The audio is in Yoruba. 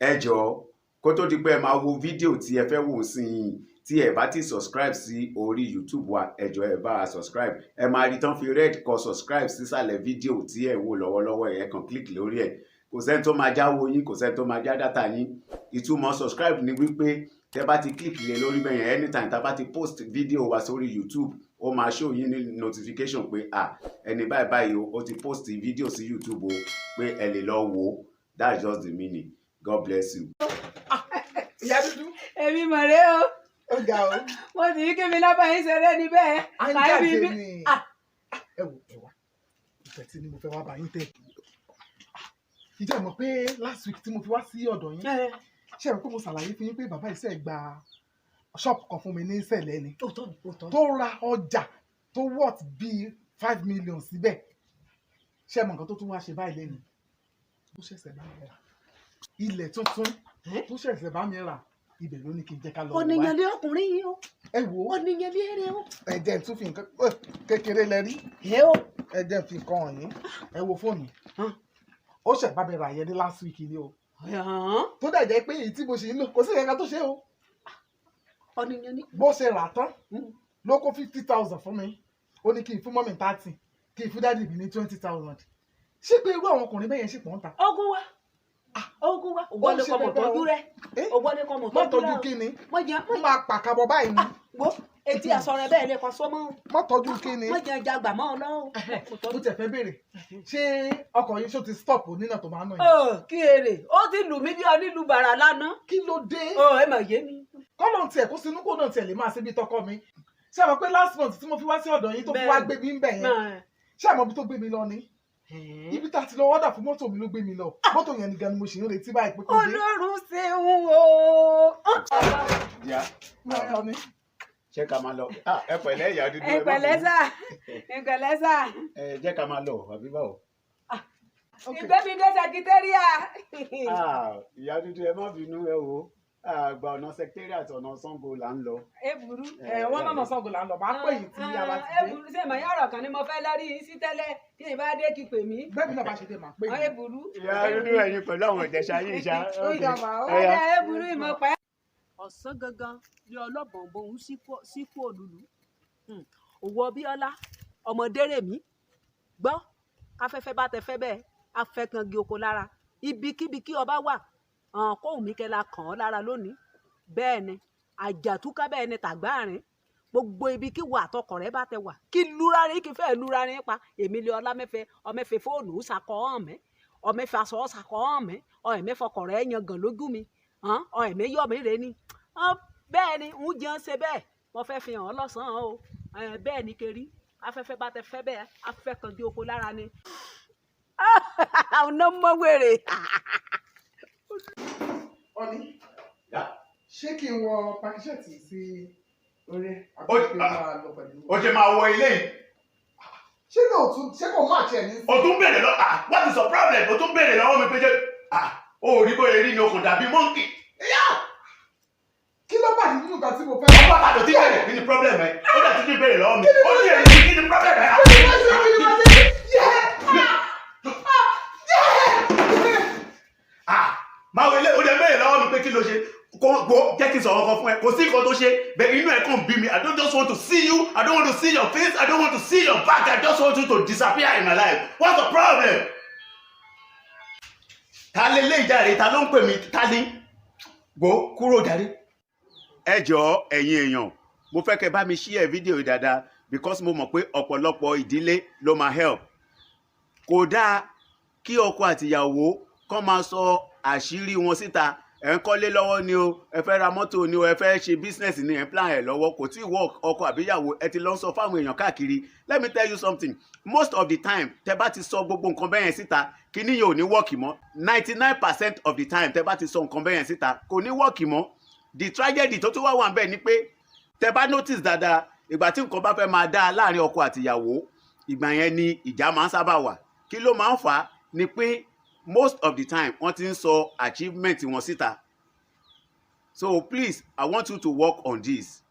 Ẹ jọ̀ọ́, kó tó di pé ẹ máa wo fídíò tí ẹ fẹ́ wò sí yìí, tí ẹ bá ti subscribe sí orí YouTube wa, ẹ jọ̀ọ́, ẹ bá wa subscribe. Ẹ máa rí tán fi red kọ "subscribe" sísàlẹ̀ fídíò tí ẹ wò lọ́wọ́lọ́wọ́. Ẹ kàn click lórí ẹ̀. Kò sẹ́ni tó máa jáwó yín, kò sẹ́ni tó máa já data yín. Ìtumọ̀ subscribe ni wípé tẹ bá ti click lé lórí bẹ́yẹn, anytime tá bá ti post fídíò wa sórí YouTube, ó máa show yín ní notification pé, ah, ẹni báyìí báyìí o, ó ti post fídíò sí YouTube o, pé ẹ lè lọ wò ó. That's just the meaning. God bless you. Ìyá dúdú. Èmi mọ̀ rẹ́ o. Ó ga o. Mo sì ní kí mi lábàá yín ṣeré níbẹ̀. À ń Kàí jáde bí ni. Ah. Ẹ wò, ẹ wá ìfẹ́ tí ni mo fẹ́ wá bá yín tẹ̀. Ìjẹ́ mọ̀ pé last week tí mo fi wá sí ọ̀dọ̀ yín, ṣé ẹ rò pé mo ṣàlàyé fún yín pé bàbá yìí ṣe gba ṣọ́ọ̀pù kan fún mi ní Ìṣẹ̀lẹ̀ ni? Òótọ́ ni, òótọ́ ni. Tó ra ọjà tó worth bíi 5 million síbẹ̀. Ṣé ẹ mọ̀ nǹkan tó tún wá ṣe báyìí lẹ́nu? Ó ṣẹ̀ṣẹ̀ bá mi rà ilẹ̀ tuntun. Ẹ́? Tó ṣẹ̀ṣẹ̀ bá mi rà ibẹ̀ ló ní kí n jẹ́ ká lọ wò. Ọ̀nìyàn lé ọkùnrin yìí o. Ẹ wò ó. Ọ̀nìyàn lé eré o. Ẹ jẹ́ n tún fi nǹkan kékeré lẹ rí. Ẹ o. Ẹ jẹ́ n fi nǹkan hàn yín. Ẹ wo fóònù. Hàn. Ó ṣẹ̀ bá mi rà yẹn ní last week ni o, tó dẹ̀ jẹ́ pé èyí tí mo ṣe ń lò, kò sí ìyẹn tó ṣe o. Ọ̀nìyàn ní. Bó ṣe rà tán ló kó 50,000 fún mi. Ó ní kí n fún mummy 30, kí n fún daddy mi ní 20,000. Ṣé pé irú àwọn ọkùnrin bẹ́yẹn ṣì pọ̀ ń ta? Ogun wa, ogun wa, Ó òwò lè ṣe kọ́ mọ̀ bẹ́bẹ́ tọ́jú o. rẹ. Eh? Òwò lè kọ́ mọ̀ Má tọ́jú tọ́jú rẹ. kí ni? Mọ̀ jẹ́. Mo máa pàkàbọ̀ báyìí ni. Wo etí aṣọ rẹ bẹ́ẹ̀ lè kọ́ sọ́mọ́. Má tọ́jú kí ni? Mọ̀ jẹ́ jagbà mọ́ ọ lọ́wọ́. Mo tẹ̀ fẹ́ béèrè, ṣé ọkọ̀ yìí ṣó ti stop nínà tó máa ń nà yìí? Ọ kí èrè, ó ti lù mí bí onílù bàrà lánàá. Kí ló dé? Ọ ẹ mà yé mi. Kọ́lọ̀ tiẹ̀ kó sinú, kó náà tiẹ̀ lè máa ṣe bí tọkọ mi. Ṣé ẹ mọ̀ pé last month tí mo fi wá sí ọ̀dọ̀ yín, tó fi wá gbé mi ń bẹ̀ yẹn, ṣé ẹ mọ̀ bí tó gbé mi lọ ni? Ibi tá a ti lọ order fún mọ́tò mi ló gbé mi lọ. Mọ́tò yẹn nìkan ni mo sì ń retí báyìí pé kó dé. Ọlọ́run ṣeun o. Ìyá. Mo lọ ní. Ṣé ká máa lọ? Ah, ẹ pẹ̀lẹ́, ìyá dúdú. Ẹ Ẹ má pẹ̀lẹ́ bínú. sà, ẹ pẹ̀lẹ́ sà. Ẹ jẹ́ ká máa lọ, àbí báwo? Ìgbé mi dé secretariat. Ah, ìyá dúdú, ẹ má bínú. Ẹ wo, àgbà ọ̀nà secretariat, ọ̀nà Ṣàngó là ń lọ. Ẹ burú. Ẹ wọ́n náà Ṣàngó là ń lọ. Máa pè yín tí a bá ti Ẹ dé. burú. Ṣé ìmọ̀ yàrá kan ni mo fẹ́ lórí yín sí tẹ́lẹ̀? Tí ì bá dé, kí pè mí. Bẹ́ẹ̀ bí náà bá ṣe dé, máa pè Ẹ yín. burú. Ìyá dúdú, ẹ̀yin pẹ̀lú àwọn Ìjẹ̀ṣà yìí ṣá. Ó yá màá ó. Ẹ yá. Ẹ burú, ìmọ̀ pẹ́. Ọ̀sán gangan ni ọlọ́bọ̀nbọ̀n síkú òlùlù òwò Bíọ́lá ọmọdé rèmí gbọ́. Káfẹ́fẹ́ bá tẹ fẹ́ bẹ́ẹ̀, afẹ́kangi oko lára. Ibikíbi kí ọba wà, kóhùn mi kẹla kàn án lára lónìí. Bẹ́ẹ̀ ni àjàtúká, bẹ́ẹ̀ ni tàgbáàrin. Gbogbo ibi kí wà àtọkọ rẹ bá tẹ wà, kí lúrarin kí fẹ́ lúrarin pa. Èmi lé ọlá mẹ́fẹ́ ọmẹ́fẹ́ fóònù ṣàkọ́ hàn mẹ́, ọmẹ́fẹ́ aṣọ ṣàkọ́ hàn mẹ́, ọ̀ẹ̀mẹ́fọkọ̀ rẹ yangàn lójú mi, ọ̀ẹ̀mẹ́ yọ̀ mí rẹ ni. Bẹ́ẹ̀ ni ń jẹun ṣe bẹ́ẹ̀. Mo fẹ́ fi hàn ọ́ lọ́sàn-án o. Bẹ́ẹ̀ ni keri afẹ́fẹ́ bá tẹ fẹ́ bẹ́ẹ̀, afẹ́ kan dé oko lára ni. Ọ̀nà mọ́ wèrè. Ọ̀ní, ṣé kí n wọ pant shirt sí orí ẹ̀ àbí kí n máa lọ pẹ̀lú? O ṣe máa wọ ilé yìí. Ṣé lóòtú, ṣé kò má tiẹ̀ ní? O tún béèrè lọ. Ah, what is your problem? O tún béèrè lọ́wọ́ mi pé ṣé, ah, o ò rí bóyá rí ni, o kò dàbí monkey. Kí ló bàjẹ́ nínú nǹkan tí mo fẹ́? Ọba àdó tí béèrè, kí ni problem ẹ? Ó dẹ̀ tún ti béèrè lọ́wọ́ mi. Ó ní èrè, kí ni problem ẹ? Kí ni wọ́n ṣe? Kí ni wọ́n ṣe? Yẹ! Yẹ! Ah, máa wọ ilé, o dẹ̀ béèrè lọ́wọ́ mi pé kí ló ṣe. Kò gbó, jẹ́ kí n sọ̀rọ̀ kan fún ẹ. Kò sí nǹkan tó ṣe bẹ́ẹ̀. Inú ẹ̀ kàn bí mi. I don't just want to see you. I don't want to see your face. I don't want to see your back. I just want you to disappear in my life. What's the problem? Ta lè lé ìjàre? Ta ló ń pè mí? Ta ni? Gbó kúrò jàre. Ẹ jọ̀ọ́, ẹ̀yin èèyàn, mo fẹ́ kẹ́ bá mi share fídíò yìí dáadáa because mo mọ̀ pé ọ̀pọ̀lọpọ̀ ìdílé ló máa help. Kò dáa kí ọkọ àtìyàwó kọ́ máa sọ àṣírí wọn síta. Ẹ̀ ń kọ́lé lọ́wọ́ ni o, ẹ fẹ́ ra mọ́tò ni o, ẹ fẹ́ ṣe business ni, ẹ̀ ń plan ẹ̀ lọ́wọ́, kò tí ì work, ọkọ àbíyàwó, ẹ ti lọ sọ fáwọn èèyàn káàkiri. Let me tell you something: most of the time, tẹ bá ti sọ gbogbo nǹkan bẹ́yẹn síta, kíní yẹn ò ní work mọ́. 99% of the time, tẹ bá ti sọ nǹkan bẹ́yẹn síta, kò ní work mọ́. The tragedy tó tún wá wà bẹ́ẹ̀ ni pé, tẹ bá notice dáadáa, ìgbà tí nǹkan bá fẹ́ máa dáa láàrin ọkọ àtìyàwó, ìgbà yẹn ni ìjà máa ń sábà wà. Kí ló máa ń fà á ni pé most of the time, wọ́n ti ń sọ achievement wọn síta. So please, I want you to work on this.